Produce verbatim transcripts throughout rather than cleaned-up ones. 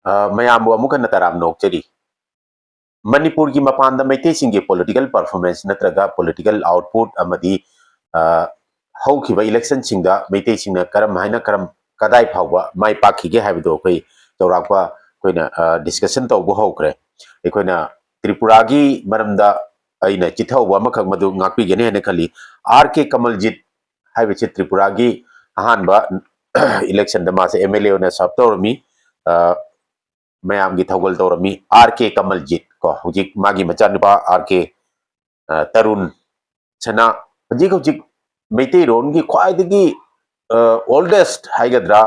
ꯑ, ꯃꯌꯥꯝꯕꯨ ꯑꯃꯨꯛ ꯍꯟꯅ ꯇꯔꯥꯝꯅ ꯑꯣꯛꯆꯔꯤ꯫ ꯃꯅꯤꯄꯨꯔꯒꯤ ꯃꯄꯥꯟꯗ ꯃꯩꯇꯩꯁꯤꯡꯒꯤ political performance ꯅꯠꯇ꯭ꯔꯒ political output ꯑꯃꯗꯤ, ꯑ, ꯍꯧꯈꯤꯕ electionꯁꯤꯡꯗ ꯃꯩꯇꯩꯁꯤꯡꯅ ꯀꯔꯝ ꯍꯥꯏꯅ ꯀꯔꯝ, ꯀꯗꯥꯏ ꯐꯥꯎꯕ ꯃꯥꯏ ꯄꯥꯛꯈꯤꯒꯦ ꯍꯥꯏꯕꯗꯨ ꯑꯩꯈꯣꯏ ꯆꯥꯎꯔꯥꯛꯄ ꯑꯩꯈꯣꯏꯅ, ꯑ, discussion ꯇꯧꯕ ꯍꯧꯈ꯭ꯔꯦ꯫ ꯑꯩꯈꯣꯏꯅ ꯇ꯭ꯔꯤꯄꯨꯔꯥꯒꯤ ꯃꯔꯝꯗ ꯑꯩꯅ ꯆꯤꯊꯍꯧꯕ ꯑꯃꯈꯛ ꯃꯗꯨ ꯉꯥꯛꯄꯤꯒꯅꯤ ꯍꯥꯏꯅ ꯈꯜꯂꯤ꯫ ꯑꯥꯔ ꯀꯦ ꯀꯃꯜꯖꯤꯠ ꯍꯥꯏꯕꯁꯤ ꯇ꯭ꯔꯤꯄꯨꯔꯥꯒꯤ ꯑꯍꯥꯟꯕ electionꯗ ꯃꯥꯁꯦ M L A ꯑꯣꯏꯅ serve ꯇꯧꯔꯝꯃꯤ꯫ ꯑ, ꯃꯌꯥꯝꯒꯤ ꯊꯧꯒꯜ ꯇꯧꯔꯝꯃꯤ꯫ ꯑꯥꯔ ꯀꯦ ꯀꯃꯜꯖꯤꯠ ꯀꯣ, ꯍꯧꯖꯤꯛ ꯃꯥꯒꯤ ꯃꯆꯥꯅꯨꯄꯥ ꯑꯥꯔ ꯀꯦ, ꯑ, ꯇꯔꯨꯟ ꯁꯅꯥ, ꯍꯧꯖꯤꯛ ꯍꯧꯖꯤꯛ ꯃꯩꯇꯩꯔꯣꯟꯒꯤ ꯈ꯭ꯋꯥꯏꯗꯒꯤ, ꯑ, oldest ꯍꯥꯏꯒꯗ꯭ꯔꯥ,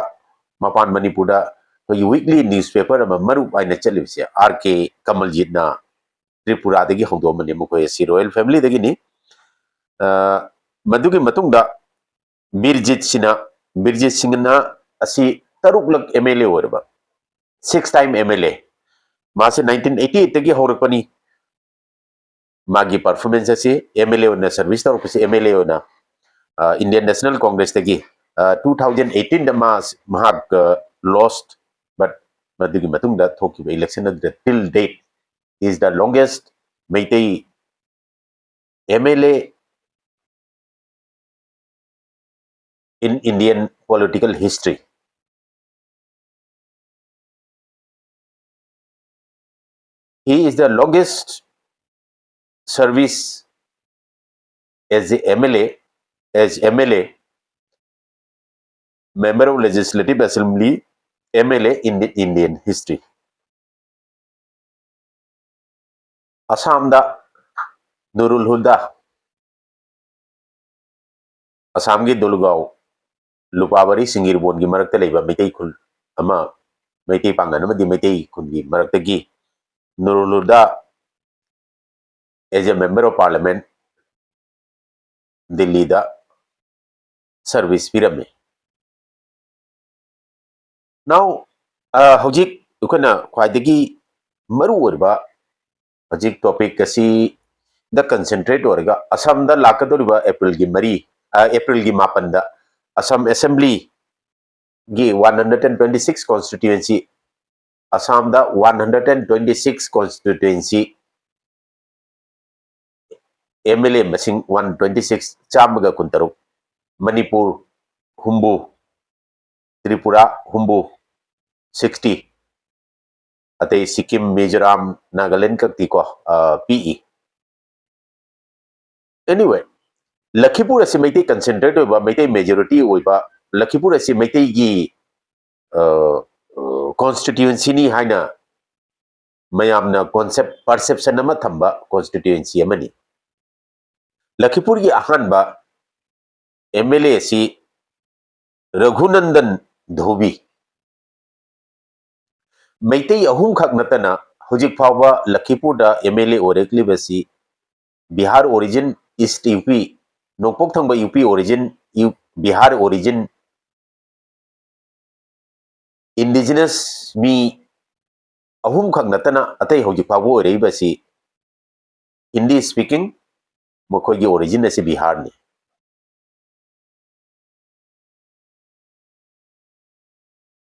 ꯃꯄꯥꯟ ꯃꯅꯤꯄꯨꯔꯗ ꯑꯩꯈꯣꯏꯒꯤ weekly newspaper ꯑꯃ ꯃꯔꯨꯞ ꯍꯥꯏꯅ ꯆꯠꯂꯤꯕꯁꯦ ꯑꯥꯔ ꯀꯦ ꯀꯃꯜꯖꯤꯠꯅ ꯇ꯭ꯔꯤꯄꯨꯔꯥꯗꯒꯤ ꯍꯧꯗꯣꯛꯑꯝꯕꯅꯤ꯫ ꯃꯈꯣꯏ ꯑꯁꯤ royal familyꯗꯒꯤꯅꯤ꯫ ꯑ, ꯃꯗꯨꯒꯤ ꯃꯇꯨꯡꯗ ꯕꯤꯔꯖꯤꯠ ꯁꯤꯅ, ꯕꯤꯔꯖꯤꯠ ꯁꯤꯡꯅ ꯑꯁꯤ ꯇꯔꯨꯛꯂꯛ M L A ꯑꯣꯏꯔꯕ, six time M L A꯫ ꯃꯥꯁꯦ nineteen eighty eightꯇꯒꯤ ꯍꯧꯔꯛꯄꯅꯤ꯫ ꯃꯥꯒꯤ performance ꯑꯁꯤ M L A ꯑꯣꯏꯅ service ꯇꯧꯔꯛꯄꯁꯤ, M L A ꯑꯣꯏꯅ, ꯑ, Indian National Congressꯇꯒꯤ, ꯑ, two thousand eighteenꯗ ꯃꯥ, ꯃꯍꯥꯛ, ꯑ, lost, but ꯃꯗꯨꯒꯤ ꯃꯇꯨꯡꯗ ꯊꯣꯛꯈꯤꯕ election ꯑꯗꯨꯗ till date is the longest Meitei M L A in Indian political history. He is the longest service as a M L A, as M L A, Member of Legislative Assembly, M L A in the Indian history. ꯑꯁꯥꯝꯗ ꯅꯨꯔꯨꯜ ꯍꯨꯗꯥ, ꯑꯁꯥꯝꯒꯤ ꯗꯣꯂꯨꯒꯥꯎ, ꯂꯨꯄꯥꯕꯥꯔꯤ, ꯁꯤꯡꯒꯤꯔꯕꯣꯟꯒꯤ ꯃꯔꯛꯇ ꯂꯩꯕ ꯃꯩꯇꯩ ꯈꯨꯜ ꯑꯃ, ꯃꯩꯇꯩ ꯄꯥꯡꯒꯜ ꯑꯃꯗꯤ ꯃꯩꯇꯩ ꯈꯨꯜꯒꯤ ꯃꯔꯛꯇꯒꯤ ꯅꯨꯔꯨꯜ ꯍꯨꯗꯥ as a member of parliament ꯗꯤꯜꯂꯤꯗ service ꯄꯤꯔꯝꯃꯤ꯫ Now, ꯑ, ꯍꯧꯖꯤꯛ ꯑꯩꯈꯣꯏꯅ ꯈ꯭ꯋꯥꯏꯗꯒꯤ ꯃꯔꯨ ꯑꯣꯏꯔꯤꯕ ꯍꯧꯖꯤꯛ topic ꯑꯁꯤꯗ concentrate ꯑꯣꯏꯔꯒ ꯑꯁꯥꯝꯗ ꯂꯥꯛꯀꯗꯧꯔꯤꯕ Aprilꯒꯤ ꯃꯔꯤ, ꯑ, Aprilꯒꯤ ꯃꯥꯄꯟꯗ Assam Assemblyꯒꯤ one hundred and twenty six constituency ꯑꯁꯥꯝꯗ one hundred and twenty six constituency, M L A ꯃꯁꯤꯡ one twenty six, ꯆꯥꯝꯃꯒ ꯀꯨꯟꯇꯔꯨꯛ, ꯃꯅꯤꯄꯨꯔ ꯍꯨꯝꯐꯨ, ꯇ꯭ꯔꯤꯄꯨꯔꯥ ꯍꯨꯝꯐꯨ, sixty, ꯑꯇꯩ ꯁꯤꯛꯀꯤꯝ, ꯃꯤꯖꯣꯔꯥꯝ, ꯅꯥꯒꯥꯂꯦꯟ ꯈꯛꯇꯤꯀꯣ, ꯑ, ꯄꯤꯛꯏ꯫ Anyway, ꯂꯈꯤꯄꯨꯔ ꯑꯁꯤ ꯃꯩꯇꯩ concentrate ꯑꯣꯏꯕ, ꯃꯩꯇꯩ majority ꯑꯣꯏꯕ, ꯂꯈꯤꯄꯨꯔ ꯑꯁꯤ ꯃꯩꯇꯩꯒꯤ, ꯑ, ꯑ, constituencyꯅꯤ ꯍꯥꯏꯅ ꯃꯌꯥꯝꯅ concept, perception ꯑꯃ ꯊꯝꯕ constituency ꯑꯃꯅꯤ꯫ ꯂꯈꯤꯄꯨꯔꯒꯤ ꯑꯍꯥꯟꯕ M L A ꯑꯁꯤ ꯔꯘꯨꯅꯟꯗꯟ ꯙꯣꯕꯤ꯫ ꯃꯩꯇꯩ ꯑꯍꯨꯝꯈꯛ ꯅꯠꯇꯅ ꯍꯧꯖꯤꯛ ꯐꯥꯎꯕ ꯂꯈꯤꯄꯨꯔꯗ M L A ꯑꯣꯏꯔꯛꯂꯤꯕꯁꯤ Bihar origin, East U P, ꯅꯣꯡꯄꯣꯛ ꯊꯪꯕ U P origin, U-, Bihar origin, indigenous ꯃꯤ ꯑꯍꯨꯝꯈꯛ ꯅꯠꯇꯅ ꯑꯇꯩ ꯍꯧꯖꯤꯛ ꯐꯥꯎꯕ ꯑꯣꯏꯔꯛꯏꯕꯁꯤ Hindi speaking, ꯃꯈꯣꯏꯒꯤ origin ꯑꯁꯤ ꯕꯤꯍꯥꯔꯅꯤ꯫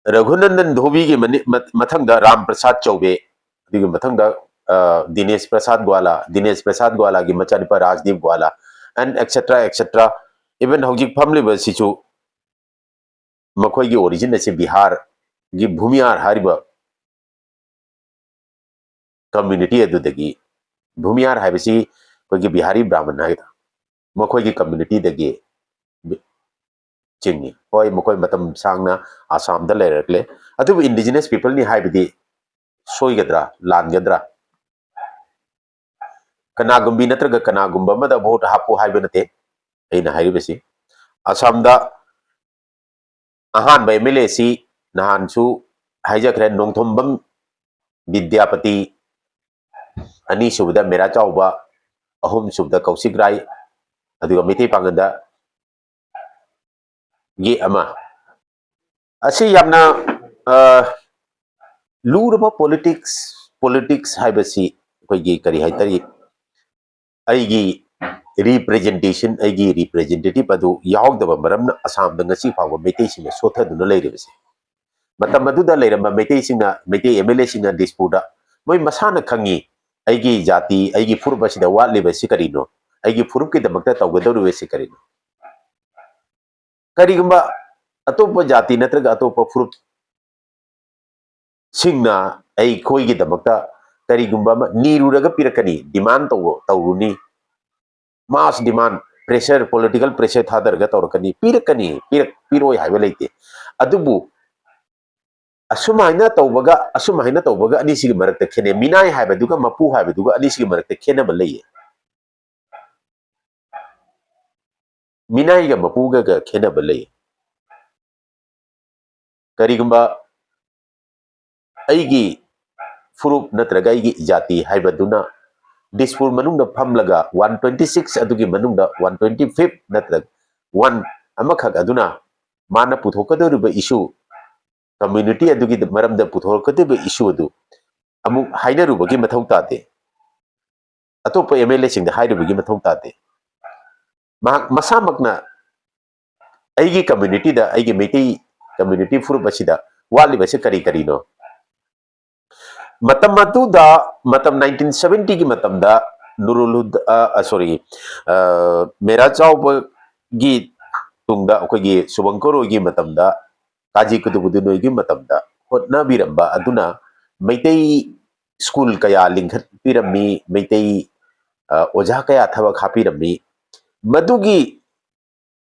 ꯔꯘꯨꯅꯟꯗꯟ ꯙꯣꯕꯤꯒꯤ ꯃꯅꯤ-, ꯃ-, ꯃꯊꯪꯗ ꯔꯥꯝ ꯄ꯭ꯔꯁꯥꯗ ꯆꯧꯕꯦ, ꯑꯗꯨꯒꯤ ꯃꯊꯪꯗ, ꯑ, ꯗꯤꯅꯦꯁ ꯄ꯭ꯔꯁꯥꯗ ꯒ꯭ꯋꯥꯂꯥ, ꯗꯤꯅꯦꯁ ꯄ꯭ꯔꯁꯥꯗ ꯒ꯭ꯋꯥꯂꯥꯒꯤ ꯃꯆꯥꯅꯨꯄꯥ ꯔꯥꯖꯗꯤꯞ ꯒ꯭ꯋꯥꯂꯥ, and et cetera, et cetera. Even ꯍꯧꯖꯤꯛ ꯐꯝꯂꯤꯕꯁꯤꯁꯨ ꯃꯈꯣꯏꯒꯤ origin ꯑꯁꯤ ꯕꯤꯍꯥꯔꯒꯤ ꯚꯨꯃꯤꯌꯥꯔ ꯍꯥꯏꯔꯤꯕ community ꯑꯗꯨꯗꯒꯤ, ꯚꯨꯃꯤꯌꯥꯔ ꯍꯥꯏꯕꯁꯤ ꯑꯩꯈꯣꯏꯒꯤ ꯕꯤꯍꯥꯔꯤ ꯕ꯭ꯔꯥꯍꯃꯟ ꯍꯥꯏꯒꯗ꯭ꯔꯥ, ꯃꯈꯣꯏꯒꯤ communityꯗꯒꯤ ꯆꯤꯡꯏ꯫ ꯍꯣꯏ, ꯃꯈꯣꯏ ꯃꯇꯝ ꯁꯥꯡꯅ ꯑꯁꯥꯝꯗ ꯂꯩꯔꯛꯂꯦ, ꯑꯗꯨꯕꯨ indigenous peopleꯅꯤ ꯍꯥꯏꯕꯗꯤ ꯁꯣꯏꯒꯗ꯭ꯔꯥ, ꯂꯥꯟꯒꯗ꯭ꯔꯥ? ꯀꯅꯥꯒꯨꯝꯕꯤ ꯅꯠꯇ꯭ꯔꯒ ꯀꯅꯥꯒꯨꯝꯕ ꯑꯃꯗ vote ꯍꯥꯞꯄꯨ ꯍꯥꯏꯕ ꯅꯠꯇꯦ ꯑꯩꯅ ꯍꯥꯏꯔꯤꯕꯁꯤ꯫ ꯑꯁꯥꯝꯗ ꯑꯍꯥꯟꯕ M L A ꯁꯤ ꯅꯍꯥꯟꯁꯨ ꯍꯥꯏꯖꯈ꯭ꯔꯦ, ꯅꯣꯡꯊꯣꯝꯕꯝ ꯕꯤꯗ꯭ꯌꯥꯄꯇꯤ, ꯑꯅꯤꯁꯨꯕꯗ ꯃꯦꯔꯥ ꯆꯥꯎꯕ, ꯑꯍꯨꯝꯁꯨꯕꯗ ꯀꯧꯁꯤꯛ ꯔꯥꯏ, ꯑꯗꯨꯒ ꯃꯩꯇꯩ ꯄꯥꯉꯟꯗ ꯒꯤ ꯑꯃ꯫ ꯑꯁꯤ ꯌꯥꯝꯅ, ꯑ, ꯂꯨꯔꯕ politics, politics ꯍꯥꯏꯕꯁꯤ ꯑꯩꯈꯣꯏꯒꯤ ꯀꯔꯤ ꯍꯥꯏꯇꯥꯔꯤ, ꯑꯩꯒꯤ representation, ꯑꯩꯒꯤ representative ꯑꯗꯨ ꯌꯥꯎꯗꯕ ꯃꯔꯝꯅ ꯑꯁꯥꯝꯗ ꯉꯁꯤ ꯐꯥꯎꯕ ꯃꯩꯇꯩꯁꯤꯡꯅ ꯁꯣꯠꯊꯗꯨꯅ ꯂꯩꯔꯤꯕꯁꯦ꯫ ꯃꯇꯝ ꯑꯗꯨꯗ ꯂꯩꯔꯝꯕ ꯃꯩꯇꯩꯁꯤꯡꯅ, ꯃꯩꯇꯩ ꯑꯦꯝ ꯑꯦꯜ ꯑꯦꯁꯤꯡꯅ ꯗꯤꯁꯄꯨꯔꯗ ꯃꯣꯏ ꯃꯁꯥꯅ ꯈꯪꯉꯤ, ꯑꯩꯒꯤ ꯖꯥꯇꯤ, ꯑꯩꯒꯤ ꯐꯨꯔꯨꯞ ꯑꯁꯤꯗ ꯋꯥꯠꯂꯤꯕꯁꯤ ꯀꯔꯤꯅꯣ, ꯑꯩꯒꯤ ꯐꯨꯔꯨꯞꯀꯤꯗꯃꯛꯇ ꯇꯧꯒꯗꯧꯔꯤꯕꯁꯤ ꯀꯔꯤꯅꯣ꯫ ꯀꯔꯤꯒꯨꯝꯕ ꯑꯇꯣꯞꯄ ꯖꯥꯇꯤ ꯅꯠꯇ꯭ꯔꯒ ꯑꯇꯣꯞꯄ ꯐꯨꯔꯨꯞꯁꯤꯡꯅ ꯑꯩꯈꯣꯏꯒꯤꯗꯃꯛꯇ ꯀꯔꯤꯒꯨꯝꯕ ꯑꯃ ꯅꯤꯔꯨꯔꯒ ꯄꯤꯔꯛꯀꯅꯤ, ꯗꯤꯃꯥꯟ ꯇꯧꯕ ꯇꯧꯔꯨꯅꯤ, ꯃꯥꯁ ꯗꯤꯃꯥꯟ, ꯄ꯭ꯔꯦꯁꯔ, ꯄꯣꯂꯤꯇꯤꯀꯦꯜ ꯄ꯭ꯔꯦꯁꯔ ꯊꯥꯗꯔꯒ ꯇꯧꯔꯛꯀꯅꯤ, ꯄꯤꯔꯛꯀꯅꯤ, ꯄꯤꯔꯛ ꯄꯤꯔꯣꯏ ꯍꯥꯏꯕ ꯂꯩꯇꯦ꯫ ꯑꯗꯨꯕꯨ ꯑꯁꯨꯃꯥꯏꯅ ꯇꯧꯕꯒ ꯑꯁꯨꯃꯥꯏꯅ ꯇꯧꯕꯒ ꯑꯅꯤꯁꯤꯒꯤ ꯃꯔꯛꯇ ꯈꯦꯠꯅꯩ꯫ ꯃꯤꯅꯥꯏ ꯍꯥꯏꯕꯗꯨꯒ ꯃꯄꯨ ꯍꯥꯏꯕꯗꯨꯒ ꯑꯅꯤꯁꯤꯒꯤ ꯃꯔꯛꯇ ꯈꯦꯠꯅꯕ ꯂꯩꯌꯦ꯫ ꯃꯤꯅꯥꯏꯒ ꯃꯄꯨꯒꯒ ꯈꯦꯠꯅꯕ ꯂꯩ꯫ ꯀꯔꯤꯒꯨꯝꯕ ꯑꯩꯒꯤ ꯐꯨꯔꯨꯞ ꯅꯠꯇ꯭ꯔꯒ ꯑꯩꯒꯤ ꯖꯥꯇꯤ ꯍꯥꯏꯕꯗꯨꯅ ꯗꯤꯁꯄꯨꯔ ꯃꯅꯨꯡꯗ ꯐꯝꯂꯒ ꯋꯥꯟ ꯇ꯭ꯋꯦꯟꯇꯤ ꯁꯤꯛꯁ ꯑꯗꯨꯒꯤ ꯃꯅꯨꯡꯗ ꯋꯥꯟ ꯇ꯭ꯋꯦꯟꯇꯤ ꯐꯤꯐ ꯅꯠꯇ꯭ꯔꯒ ꯋꯥꯟ ꯑꯃꯈꯛ ꯑꯗꯨꯅ ꯃꯥꯅ ꯄꯨꯊꯣꯛꯀꯗꯧꯔꯤꯕ ꯏꯁꯨ, ꯀꯝꯃ꯭ꯌꯨꯅꯤꯇꯤ ꯑꯗꯨꯒꯤ ꯃꯔꯝꯗ ꯄꯨꯊꯣꯔꯛꯀꯗꯧꯔꯤꯕ ꯏꯁꯨ ꯑꯗꯨ ꯑꯃꯨꯛ ꯍꯥꯏꯅꯔꯨꯕꯒꯤ ꯃꯊꯧ ꯇꯥꯗꯦ꯫ ꯑꯇꯣꯞꯄ ꯑꯦꯝ ꯑꯦꯜ ꯑꯦꯁꯤꯡꯗ ꯍꯥꯏꯔꯨꯕꯒꯤ ꯃꯊꯧ ꯇꯥꯗꯦ꯫ ꯃꯍꯥꯛ ꯃꯁꯥꯃꯛꯅ ꯑꯩꯒꯤ ꯀꯝꯃ꯭ꯌꯨꯅꯤꯇꯤꯗ, ꯑꯩꯒꯤ ꯃꯩꯇꯩ ꯀꯝꯃ꯭ꯌꯨꯅꯤꯇꯤ ꯐꯨꯔꯨꯞ ꯑꯁꯤꯗ ꯋꯥꯠꯂꯤꯕꯁꯤ ꯀꯔꯤ ꯀꯔꯤꯅꯣ? ꯃꯇꯝ ꯑꯗꯨꯗ, ꯃꯇꯝ ꯅꯥꯏꯟꯇꯤꯟ ꯁꯚꯦꯟꯇꯤꯒꯤ ꯃꯇꯝꯗ ꯅꯨꯔꯨꯜ ꯍꯨꯗꯥ, ꯑ, ꯁꯣꯔꯤ, ꯑ, ꯃꯦꯔꯥ ꯆꯥꯎꯕꯒꯤ ꯇꯨꯡꯗ ꯑꯩꯈꯣꯏꯒꯤ ꯁꯨꯕꯪꯀꯔꯣꯏꯒꯤ ꯃꯇꯝꯗ, ꯀꯥꯖꯤ ꯀꯨꯇꯨꯕꯨꯗꯤꯟ ꯍꯣꯏꯒꯤ ꯃꯇꯝꯗ ꯍꯣꯠꯅꯕꯤꯔꯝꯕ ꯑꯗꯨꯅ ꯃꯩꯇꯩ ꯁ꯭ꯀꯨꯜ ꯀꯌꯥ ꯂꯤꯡꯈꯠꯄꯤꯔꯝꯃꯤ, ꯃꯩꯇꯩ, ꯑ, ꯑꯣꯖꯥ ꯀꯌꯥ ꯊꯕꯛ ꯍꯥꯞꯄꯤꯔꯝꯃꯤ꯫ ꯃꯗꯨꯒꯤ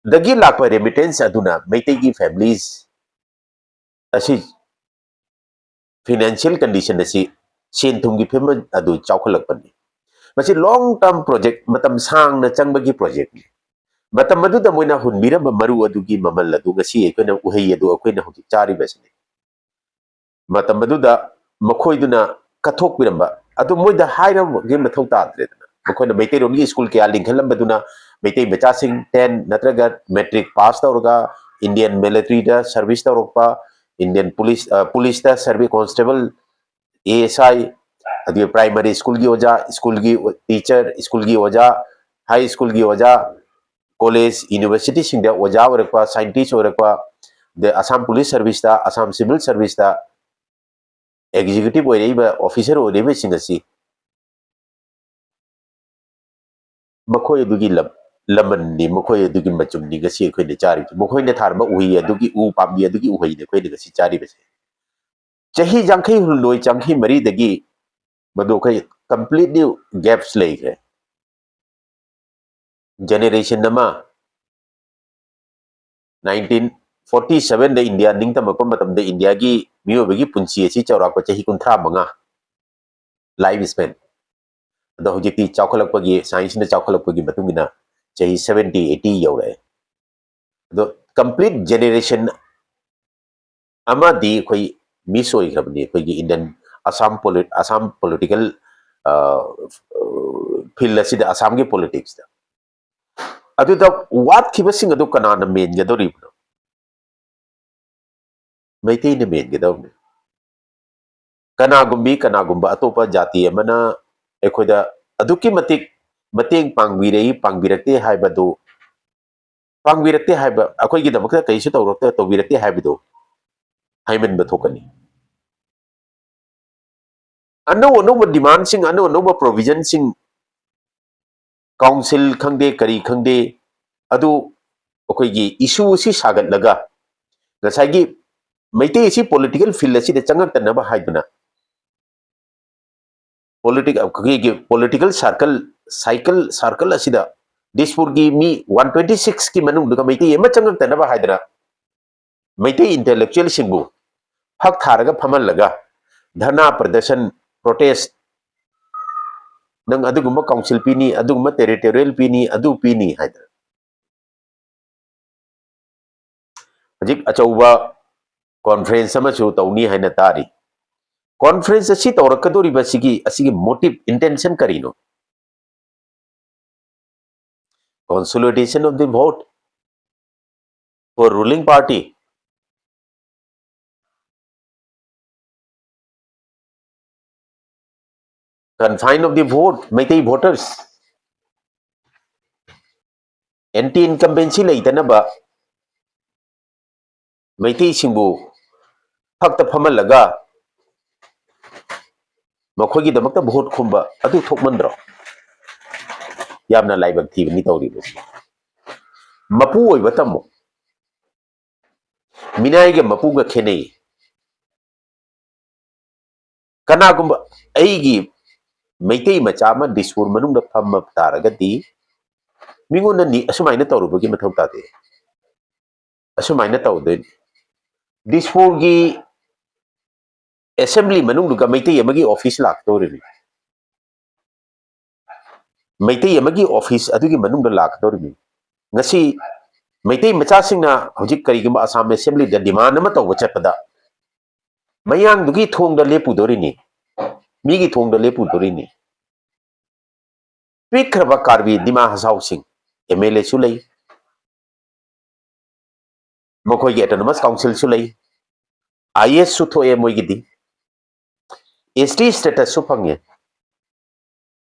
ꯗꯒꯤ ꯂꯥꯛꯄ ꯔꯦꯃꯤꯇꯦꯟꯁ ꯑꯗꯨꯅ ꯃꯩꯇꯩꯒꯤ ꯐꯦꯃꯤꯂꯤꯁ ꯑꯁꯤ ꯐꯤꯅꯥꯟꯁꯤꯌꯦꯜ ꯀꯟꯗꯤꯁꯟ ꯑꯁꯤ, ꯁꯦꯟ ꯊꯨꯝꯒꯤ ꯐꯤꯕꯝ ꯑꯗꯨ ꯆꯥꯎꯈꯠꯂꯛꯄꯅꯤ꯫ ꯃꯁꯤ ꯂꯣꯡ ꯇꯔꯝ ꯄ꯭ꯔꯣꯖꯦꯛ, ꯃꯇꯝ ꯁꯥꯡꯅ ꯆꯪꯕꯒꯤ ꯄ꯭ꯔꯣꯖꯦꯛꯅꯤ꯫ ꯃꯇꯝ ꯑꯗꯨꯗ ꯃꯣꯏꯅ ꯍꯨꯟꯕꯤꯔꯝꯕ ꯃꯔꯨ ꯑꯗꯨꯒꯤ ꯃꯃꯜ ꯑꯗꯨ ꯉꯁꯤ ꯑꯩꯈꯣꯏꯅ, ꯎꯍꯩ ꯑꯗꯨ ꯑꯩꯈꯣꯏꯅ ꯍꯧꯖꯤꯛ ꯆꯥꯔꯤꯕꯁꯤꯅꯤ꯫ ꯃꯇꯝ ꯑꯗꯨꯗ ꯃꯈꯣꯏꯗꯨꯅ ꯀꯠꯊꯣꯛꯄꯤꯔꯝꯕ ꯑꯗꯨ ꯃꯣꯏꯗ ꯍꯥꯏꯔꯝꯕꯒꯤ ꯃꯊꯧ ꯇꯥꯗ꯭ꯔꯦꯗꯅ꯫ ꯃꯈꯣꯏꯅ ꯃꯩꯇꯩꯔꯣꯟꯒꯤ ꯁ꯭ꯀꯨꯜ ꯀꯌꯥ ꯂꯤꯡꯈꯠꯂꯝꯕꯗꯨꯅ ꯃꯩꯇꯩ ꯃꯆꯥꯁꯤꯡ ꯇꯦꯟ ꯅꯠꯇ꯭ꯔꯒ ꯃꯦꯇ꯭ꯔꯤꯛ ꯄꯥꯁ ꯇꯧꯔꯒ ꯏꯟꯗꯤꯌꯟ ꯃꯤꯂꯤꯇꯔꯤꯗ ꯁꯔꯚꯤꯁ ꯇꯧꯔꯛꯄ, ꯏꯟꯗꯤꯌꯟ ꯄꯨꯂꯤꯁ, ꯑ, ꯄꯨꯂꯤꯁꯇ ꯁꯔꯚꯤꯁ, ꯀꯣꯟꯁꯇꯦꯕꯜ, ꯑꯦ ꯑꯦꯁ ꯑꯥꯏ, ꯑꯗꯨꯒ ꯄ꯭ꯔꯥꯏꯃꯔꯤ ꯁ꯭ꯀꯨꯜꯒꯤ ꯑꯣꯖꯥ, ꯁ꯭ꯀꯨꯜꯒꯤ ꯇꯤꯆꯔ, ꯁ꯭ꯀꯨꯜꯒꯤ ꯑꯣꯖꯥ, ꯍꯥꯏ ꯁ꯭ꯀꯨꯜꯒꯤ ꯑꯣꯖꯥ, ꯀꯣꯂꯦꯖ, ꯌꯨꯅꯤꯚꯔꯁꯤꯇꯤꯁꯤꯡꯗ ꯑꯣꯖꯥ ꯑꯣꯏꯔꯛꯄ, ꯁꯥꯏꯟꯇꯤꯁ ꯑꯣꯏꯔꯛꯄ, ꯑꯗꯩ ꯑꯁꯥꯝ ꯄꯨꯂꯤꯁ ꯁꯔꯚꯤꯁꯇ, ꯑꯁꯥꯝ ꯁꯤꯚꯤꯜ ꯁꯔꯚꯤꯁꯇ ꯑꯦꯛꯖꯤꯀ꯭ꯌꯨꯇꯤꯚ ꯑꯣꯏꯔꯛꯏꯕ, ꯑꯣꯐꯤꯁꯥꯔ ꯑꯣꯏꯔꯛꯏꯕꯁꯤꯡ ꯑꯁꯤ ꯃꯈꯣꯏ ꯑꯗꯨꯒꯤ ꯂꯝ-, ꯂꯃꯟꯅꯤ, ꯃꯈꯣꯏ ꯑꯗꯨꯒꯤ ꯃꯆꯨꯝꯅꯤ ꯉꯁꯤ ꯑꯩꯈꯣꯏꯅ ꯆꯥꯔꯤꯕꯁꯤ꯫ ꯃꯈꯣꯏꯅ ꯊꯥꯔꯝꯕ ꯎꯍꯩ ꯑꯗꯨꯒꯤ, ꯎ ꯄꯥꯝꯕꯤ ꯑꯗꯨꯒꯤ ꯎꯍꯩꯅꯤ ꯑꯩꯈꯣꯏꯅ ꯉꯁꯤ ꯆꯥꯔꯤꯕꯁꯦ꯫ ꯆꯍꯤ ꯌꯥꯡꯈꯩ ꯍꯨꯝꯗꯣꯏ, ꯌꯥꯡꯈꯩ ꯃꯔꯤꯗꯒꯤ ꯃꯗꯨ ꯑꯩꯈꯣꯏ completely gaps ꯂꯩꯈ꯭ꯔꯦ꯫ Generation ꯑꯃ, nineteen forty sevenꯗ ꯏꯟꯗꯤꯌꯥ ꯅꯤꯡꯇꯝꯃꯛꯄ ꯃꯇꯝꯗ ꯏꯟꯗꯤꯌꯥꯒꯤ ꯃꯤꯑꯣꯏꯕꯒꯤ ꯄꯨꯟꯁꯤ ꯑꯁꯤ ꯆꯥꯎꯔꯥꯛꯄ ꯆꯍꯤ ꯀꯨꯟꯊ꯭ꯔꯥ ꯃꯉꯥ, life span꯫ ꯑꯗꯣ ꯍꯧꯖꯤꯛꯇꯤ ꯆꯥꯎꯈꯠꯂꯛꯄꯒꯤ, scienceꯅ ꯆꯥꯎꯈꯠꯂꯛꯄꯒꯤ ꯃꯇꯨꯡ ꯏꯟꯅ ꯆꯍꯤ seventy, eighty ꯌꯧꯔꯛꯑꯦ꯫ ꯑꯗꯣ complete generation ꯑꯃꯗꯤ ꯑꯩꯈꯣꯏ miss ꯑꯣꯏꯈ꯭ꯔꯕꯅꯤ, ꯑꯩꯈꯣꯏꯒꯤ Indian, Assam poly-, Assam political, ꯑ, field ꯑꯁꯤꯗ, ꯑꯁꯥꯝꯒꯤ politicsꯇ꯫ ꯑꯗꯨꯗ ꯋꯥꯠꯈꯤꯕꯁꯤꯡ ꯑꯗꯨ ꯀꯅꯥꯅ ꯃꯦꯟꯒꯗꯧꯔꯤꯕꯅꯣ? ꯃꯩꯇꯩꯅ ꯃꯦꯟꯒꯗꯧꯕꯅꯤ꯫ ꯀꯅꯥꯒꯨꯝꯕꯤ, ꯀꯅꯥꯒꯨꯝꯕ ꯑꯇꯣꯞꯄ ꯖꯥꯇꯤ ꯑꯃꯅ ꯑꯩꯈꯣꯏꯗ ꯑꯗꯨꯛꯀꯤ ꯃꯇꯤꯛ ꯃꯇꯦꯡ ꯄꯥꯡꯕꯤꯔꯛꯏ, ꯄꯥꯡꯕꯤꯔꯛꯇꯦ ꯍꯥꯏꯕꯗꯨ, ꯄꯥꯡꯕꯤꯔꯛꯇꯦ ꯍꯥꯏꯕ, ꯑꯩꯈꯣꯏꯒꯤꯗꯃꯛꯇ ꯀꯔꯤꯁꯨ ꯇꯧꯔꯛꯇ-, ꯇꯧꯕꯤꯔꯛꯇꯦ ꯍꯥꯏꯕꯗꯨ ꯍꯥꯏꯃꯟꯕ ꯊꯣꯛꯀꯅꯤ꯫ ꯑꯅꯧ ꯑꯅꯧꯕ demandꯁꯤꯡ, ꯑꯅꯧ ꯑꯅꯧꯕ provisionꯁꯤꯡ, council ꯈꯪꯗꯦ, ꯀꯔꯤ ꯈꯪꯗꯦ, ꯑꯗꯨ ꯑꯩꯈꯣꯏꯒꯤ issue ꯑꯁꯤ ꯁꯥꯒꯠꯂꯒ ꯉꯁꯥꯏꯒꯤ ꯃꯩꯇꯩ ꯑꯁꯤ political field ꯑꯁꯤꯗ ꯆꯪꯉꯛꯇꯅꯕ ꯍꯥꯏꯗꯨꯅ politi-, ꯑꯩꯈꯣꯏꯒꯤ political circle, cycle, circle ꯑꯁꯤꯗ ꯗꯤꯁꯄꯨꯔꯒꯤ ꯃꯤ one twenty sixꯀꯤ ꯃꯅꯨꯡꯗꯨꯒ ꯃꯩꯇꯩ ꯑꯃ ꯆꯪꯉꯛꯇꯅꯕ ꯍꯥꯏꯗꯅ ꯃꯩꯇꯩ intellectualꯁꯤꯡꯕꯨ ꯐꯛ ꯊꯥꯔꯒ ꯐꯝꯍꯜꯂꯒ ꯙꯔꯅꯥ ꯄ꯭ꯔꯗꯔꯁꯟ, protest, ꯅꯪ ꯑꯗꯨꯒꯨꯝꯕ council ꯄꯤꯅꯤ, ꯑꯗꯨꯒꯨꯝꯕ territorial ꯄꯤꯅꯤ, ꯑꯗꯨ ꯄꯤꯅꯤ ꯍꯥꯏꯗꯅ ꯍꯧꯖꯤꯛ ꯑꯆꯧꯕ conference ꯑꯃꯁꯨ ꯇꯧꯅꯤ ꯍꯥꯏꯅ ꯇꯥꯔꯤ꯫ Conference ꯑꯁꯤ ꯇꯧꯔꯛꯀꯗꯧꯔꯤꯕ ꯑꯁꯤꯒꯤ, ꯑꯁꯤꯒꯤ motive, intention ꯀꯔꯤꯅꯣ? Consolidation of the vote for ruling party. Confine of the vote, Meitei voters꯫ Anti incumbency ꯂꯩꯇꯅꯕ, ꯃꯩꯇꯩꯁꯤꯡꯕꯨ ꯐꯛꯇ ꯐꯝꯍꯜꯂꯒ ꯃꯈꯣꯏꯒꯤꯗꯃꯛꯇ ꯚꯣꯠ ꯈꯨꯝꯕ ꯑꯗꯨ ꯊꯣꯛꯃꯟꯗ꯭ꯔꯣ? ꯌꯥꯝꯅ ꯂꯥꯏꯕꯛ ꯊꯤꯕꯅꯤ ꯇꯧꯔꯤꯕꯁꯤ꯫ ꯃꯄꯨ ꯑꯣꯏꯕ ꯇꯝꯃꯨ꯫ ꯃꯤꯅꯥꯏꯒ ꯃꯄꯨꯒ ꯈꯦꯠꯅꯩ꯫ ꯀꯅꯥꯒꯨꯝꯕ ꯑꯩꯒꯤ ꯃꯩꯇꯩ ꯃꯆꯥ ꯑꯃ ꯗꯤꯁꯄꯨꯔ ꯃꯅꯨꯡꯗ ꯐꯝꯃ ꯇꯥꯔꯒꯗꯤ ꯃꯤꯉꯣꯟꯗ ꯅꯤ-, ꯑꯁꯨꯃꯥꯏꯅ ꯇꯧꯔꯨꯕꯒꯤ ꯃꯊꯧ ꯇꯥꯗꯦ꯫ ꯑꯁꯨꯃꯥꯏꯅ ꯇꯧꯗꯣꯏꯅꯤ꯫ ꯗꯤꯁꯄꯨꯔꯒꯤ ꯑꯦꯁꯦꯝꯕ꯭ꯂꯤ ꯃꯅꯨꯡꯗꯨꯒ ꯃꯩꯇꯩ ꯑꯃꯒꯤ ꯑꯣꯐꯤꯁ ꯂꯥꯛꯇꯧꯔꯤꯕꯅꯤ꯫ ꯃꯩꯇꯩ ꯑꯃꯒꯤ ꯑꯣꯐꯤꯁ ꯑꯗꯨꯒꯤ ꯃꯅꯨꯡꯗ ꯂꯥꯛꯀꯗꯧꯔꯤꯕꯅꯤ꯫ ꯉꯁꯤ ꯃꯩꯇꯩ ꯃꯆꯥꯁꯤꯡꯅ ꯍꯧꯖꯤꯛ ꯀꯔꯤꯒꯨꯝꯕ ꯑꯁꯥꯝ ꯑꯦꯁꯦꯝꯕ꯭ꯂꯤꯗ ꯗꯤꯃꯥꯟ ꯑꯃ ꯇꯧꯕ ꯆꯠꯄꯗ ꯃꯌꯥꯡꯗꯨꯒꯤ ꯊꯣꯡꯗ ꯂꯦꯞꯄꯨꯗꯣꯔꯤꯅꯤ, ꯃꯤꯒꯤ ꯊꯣꯡꯗ ꯂꯦꯞꯄꯨꯗꯣꯔꯤꯅꯤ꯫ ꯄꯤꯛꯈ꯭ꯔꯕ ꯀꯥꯔꯕꯤ ꯗꯤꯃꯥ ꯍꯁꯥꯎꯁꯤꯡ ꯑꯦꯝ ꯑꯦꯜ ꯑꯦꯁꯨ ꯂꯩ, ꯃꯈꯣꯏꯒꯤ ꯑꯣꯇꯣꯅꯣꯃꯁ ꯀꯥꯎꯟꯁꯤꯜꯁꯨ ꯂꯩ, ꯑꯥꯏ ꯑꯦ ꯑꯦꯁꯁꯨ ꯊꯣꯛꯑꯦ ꯃꯣꯏꯒꯤꯗꯤ, ꯑꯦꯁ ꯇꯤ ꯁ꯭ꯇꯦꯇꯁꯁꯨ ꯐꯪꯉꯦ꯫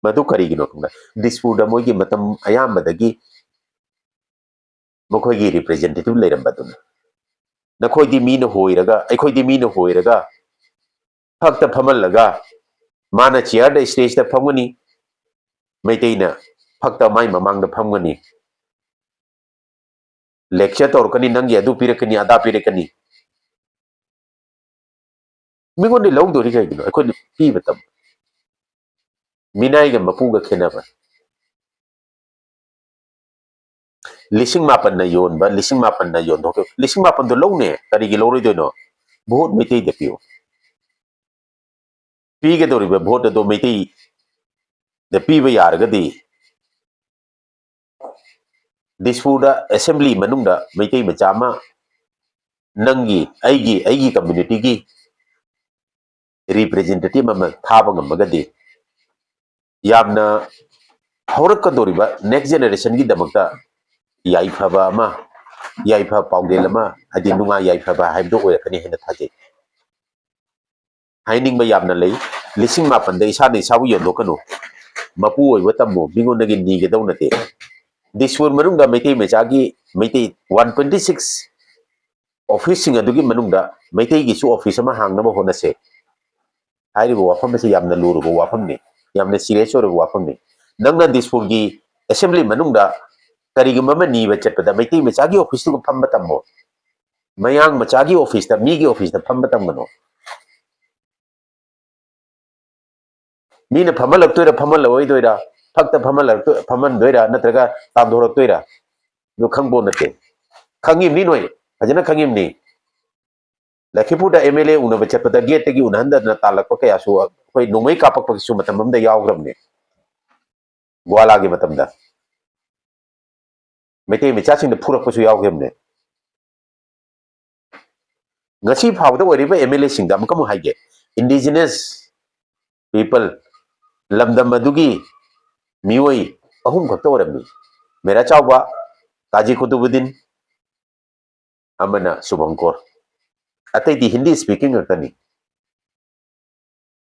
ꯃꯗꯨ ꯀꯔꯤꯒꯤꯅꯣ ꯈꯪꯕ꯭ꯔꯥ? ꯗꯤꯁꯄꯨꯔꯗ ꯃꯣꯏꯒꯤ ꯃꯇꯝ ꯑꯌꯥꯝꯕꯗꯒꯤ ꯃꯈꯣꯏꯒꯤ ꯔꯤꯄ꯭ꯔꯦꯖꯦꯟꯇꯦꯇꯤꯚ ꯂꯩꯔꯝꯕꯗꯨꯅ꯫ ꯅꯈꯣꯏꯗꯤ ꯃꯤꯅ ꯍꯣꯏꯔꯒ, ꯑꯩꯈꯣꯏꯗꯤ ꯃꯤꯅ ꯍꯣꯏꯔꯒ ꯐꯛꯇ ꯐꯝꯍꯜꯂꯒ ꯃꯥꯅ ꯆꯤꯌꯔꯗ, ꯁ꯭ꯇꯦꯖꯇ ꯐꯝꯒꯅꯤ, ꯃꯩꯇꯩꯅ ꯐꯛꯇ ꯃꯥꯏ ꯃꯃꯥꯡꯗ ꯐꯝꯒꯅꯤ, ꯂꯦꯛꯆꯔ ꯇꯧꯔꯛꯀꯅꯤ, ꯅꯪꯒꯤ ꯑꯗꯨ ꯄꯤꯔꯛꯀꯅꯤ, ꯑꯗꯥ ꯄꯤꯔꯛꯀꯅꯤ꯫ ꯃꯤꯉꯣꯟꯗ ꯂꯧꯗꯣꯔꯤ ꯀꯩꯒꯤꯅꯣ? ꯑꯩꯈꯣꯏꯅ ꯄꯤꯕ ꯇꯝ꯫ ꯃꯤꯅꯥꯏꯒ ꯃꯄꯨꯒ ꯈꯦꯠꯅꯕ꯫ ꯂꯤꯁꯤꯡ ꯃꯥꯄꯟꯅ ꯌꯣꯟꯕ, ꯂꯤꯁꯤꯡ ꯃꯥꯄꯟꯅ ꯌꯣꯟꯊꯣꯛꯈꯤꯕ꯫ ꯂꯤꯁꯤꯡ ꯃꯥꯄꯟꯗꯣ ꯂꯧꯅꯦ, ꯀꯔꯤꯒꯤ ꯂꯧꯔꯣꯏꯗꯣꯏꯅꯣ? ꯚꯣꯠ ꯃꯩꯇꯩꯗ ꯄꯤꯌꯨ꯫ ꯄꯤꯒꯗꯧꯔꯤꯕ ꯚꯣꯠ ꯑꯗꯣ ꯃꯩꯇꯩꯗ ꯄꯤꯕ ꯌꯥꯔꯒꯗꯤ, ꯗꯤꯁꯄꯨꯔꯗ ꯑꯦꯁꯦꯝꯕ꯭ꯂꯤ ꯃꯅꯨꯡꯗ ꯃꯩꯇꯩ ꯃꯆꯥ ꯑꯃ, ꯅꯪꯒꯤ, ꯑꯩꯒꯤ, ꯑꯩꯒꯤ ꯀꯝꯃ꯭ꯌꯨꯅꯤꯇꯤꯒꯤ ꯔꯤꯄ꯭ꯔꯦꯖꯦꯟꯇꯦꯇꯤꯚ ꯑꯃ ꯊꯥꯕ ꯉꯝꯃꯒꯗꯤ, ꯌꯥꯝꯅ ꯍꯧꯔꯛꯀꯗꯧꯔꯤꯕ ꯅꯦꯛꯁ ꯖꯦꯅꯦꯔꯦꯁꯟꯒꯤꯗꯃꯛꯇ ꯌꯥꯏꯐꯕ ꯑꯃ, ꯌꯥꯏꯐ ꯄꯥꯎꯖꯦꯜ ꯑꯃ, ꯍꯥꯏꯗꯤ ꯅꯨꯡꯉꯥꯏ ꯌꯥꯏꯐꯕ ꯍꯥꯏꯕꯗꯨ ꯑꯣꯏꯔꯛꯀꯅꯤ ꯍꯥꯏꯅ ꯊꯥꯖꯩ꯫ ꯍꯥꯏꯅꯤꯡꯕ ꯌꯥꯝꯅ ꯂꯩ꯫ ꯂꯤꯁꯤꯡ ꯃꯥꯄꯟꯗ ꯏꯁꯥꯅ ꯏꯁꯥꯕꯨ ꯌꯣꯟꯊꯣꯛꯀꯅꯨ꯫ ꯃꯄꯨ ꯑꯣꯏꯕ ꯇꯝꯃꯨ, ꯃꯤꯉꯣꯟꯗꯒꯤ ꯅꯤꯒꯗꯧ ꯅꯠꯇꯦ꯫ ꯗꯤꯁꯄꯨꯔ ꯃꯅꯨꯡꯗ ꯃꯩꯇꯩ ꯃꯆꯥꯒꯤ, ꯃꯩꯇꯩ ꯋꯥꯟ ꯇ꯭ꯋꯦꯟꯇꯤ ꯁꯤꯛꯁ ꯑꯣꯐꯤꯁꯁꯤꯡ ꯑꯗꯨꯒꯤ ꯃꯅꯨꯡꯗ ꯃꯩꯇꯩꯒꯤꯁꯨ ꯑꯣꯐꯤꯁ ꯑꯃ ꯍꯥꯡꯅꯕ ꯍꯣꯠꯅꯁꯦ ꯍꯥꯏꯔꯤꯕ ꯋꯥꯐꯝ ꯑꯁꯤ ꯌꯥꯝꯅ ꯂꯨꯔꯨꯕ ꯋꯥꯐꯝꯅꯤ, ꯌꯥꯝꯅ ꯁꯤꯔꯤꯌꯁ ꯑꯣꯏꯔꯕ ꯋꯥꯐꯝꯅꯤ꯫ ꯅꯪꯅ ꯗꯤꯁꯄꯨꯔꯒꯤ ꯑꯦꯁꯦꯝꯕ꯭ꯂꯤ ꯃꯅꯨꯡꯗ ꯀꯔꯤꯒꯨꯝꯕ ꯑꯃ ꯅꯤꯕ ꯆꯠꯄꯗ ꯃꯩꯇꯩ ꯃꯆꯥꯒꯤ ꯑꯣꯐꯤꯁꯇꯨꯒ ꯐꯝꯕ ꯇꯝꯃꯣ, ꯃꯌꯥꯡ ꯃꯆꯥꯒꯤ ꯑꯣꯐꯤꯁꯇ, ꯃꯤꯒꯤ ꯑꯣꯐꯤꯁꯇ ꯐꯝꯕ ꯇꯝꯒꯅꯣ꯫ ꯃꯤꯅ ꯐꯝꯍꯜꯂꯛꯇꯣꯏꯔꯥ, ꯐꯝꯍꯜꯂꯛꯑꯣꯏꯗꯣꯏꯔꯥ, ꯐꯛꯇ ꯐꯝꯍꯜꯂꯛꯇꯣꯏ-, ꯐꯝꯍꯟꯗꯣꯏꯔꯥ, ꯅꯠꯇ꯭ꯔꯒ ꯇꯥꯟꯊꯣꯔꯛꯇꯣꯏꯔꯥ, ꯑꯗꯨ ꯈꯪꯕ ꯅꯠꯇꯦ꯫ ꯈꯪꯉꯤꯕꯅꯤ ꯅꯣꯏ, ꯐꯖꯅ ꯈꯪꯉꯤꯕꯅꯤ꯫ ꯂꯈꯤꯄꯨꯔꯗ ꯑꯦꯝ ꯑꯦꯜ ꯑꯦ ꯎꯅꯕ ꯆꯠꯄꯗ ꯒꯦꯠꯇꯒꯤ ꯎꯅꯍꯟꯗꯗꯅ ꯇꯥꯜꯂꯛꯄ ꯀꯌꯥꯁꯨ ꯑꯩꯈꯣꯏ ꯅꯣꯡꯃꯩ ꯀꯥꯞꯄꯛꯄꯒꯤꯁꯨ ꯃꯇꯝ ꯑꯃꯗ ꯌꯥꯎꯈ꯭ꯔꯕꯅꯦ꯫ ꯒ꯭ꯋꯥꯂꯥꯒꯤ ꯃꯇꯝꯗ ꯃꯩꯇꯩ ꯃꯆꯥꯁꯤꯡꯅ ꯐꯨꯔꯛꯄꯁꯨ ꯌꯥꯎꯈꯤꯕꯅꯦ꯫ ꯉꯁꯤ ꯐꯥꯎꯕꯗ ꯑꯣꯏꯔꯤꯕ ꯑꯦꯝ ꯑꯦꯜ ꯑꯦꯁꯤꯡꯗ ꯑꯃꯨꯛꯀ ꯑꯃꯨꯛ ꯍꯥꯏꯒꯦ, ꯏꯟꯗꯤꯖꯤꯅꯁ ꯄꯤꯄꯜ, ꯂꯝꯗꯝ ꯑꯗꯨꯒꯤ ꯃꯤꯑꯣꯏ ꯑꯍꯨꯝ ꯈꯛꯇ ꯑꯣꯏꯔꯝꯃꯤ, ꯃꯦꯔꯥ ꯆꯥꯎꯕ, ꯀꯥꯖꯤ ꯀꯨꯇꯨꯕꯨꯗꯤꯟ, ꯑꯃꯅ ꯁꯨꯚꯪꯀꯣꯔ꯫ ꯑꯇꯩꯗꯤ ꯍꯤꯟꯗꯤ ꯁ꯭ꯄꯤꯀꯤꯡ ꯉꯥꯛꯇꯅꯤ꯫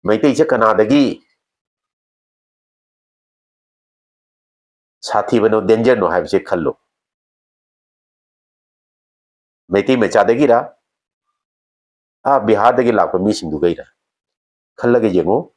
ꯃꯩꯇꯩꯁꯦ ꯀꯅꯥꯗꯒꯤ ꯁꯥꯊꯤꯕꯅꯣ, ꯗꯦꯟꯖꯔꯅꯣ ꯍꯥꯏꯕꯁꯦ ꯈꯜꯂꯨ꯫ ꯃꯩꯇꯩ ꯃꯆꯥꯗꯒꯤꯔ, ꯑꯥ ꯕꯤꯍꯥꯔꯗꯒꯤ ꯂꯥꯛꯄ ꯃꯤꯁꯤꯡꯗꯨꯒꯩꯔ? ꯈꯜꯂꯒ ꯌꯦꯡꯉꯨ꯫